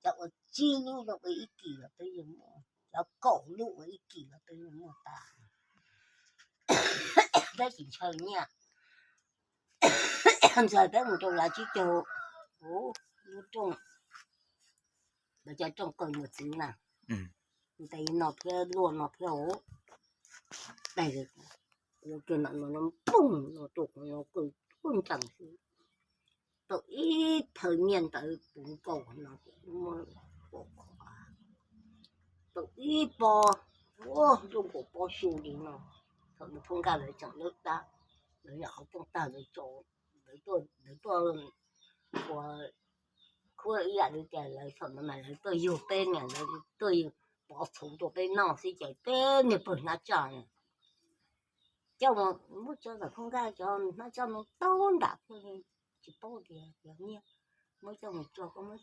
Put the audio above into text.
Cov ua tsib lub los ua ib kis los twb yeej muaj, cov kaum lub ua ib kis los twb yeej muaj tas. Peb tsis ntshaw nyiaj, ntshaw peb mus rau lawv tsib caug, lub rooj, lawv cov rooj kaw mus txwv na, ntes no thiab luaj no thiab os. Ua kiag no no poob no rau qhov no kaw poob nrees xwb. Tau ib phaw nyiaj ntawd puv nkaus no kuv muab pov qhov, tau ib pob, ua zoo nkaus pob su li no. Thaum nws phooj nkaj lawv tseem lawb dab, lawv yam qhov rooj tag lawv tso, lawv tuaj ua khuab ib yam li tias lawv thaum no mas lawv tuaj yug peb niam, lawv tuaj pov txhuv rau peb noj xwb ces peb niag pawg hnab tsaj na, coj mus muab tso ntawm phooj nkaj cov hnab tsaj no tau nram thiaj li tsis paub tias cov nyiaj, muab coj mus tso koj muab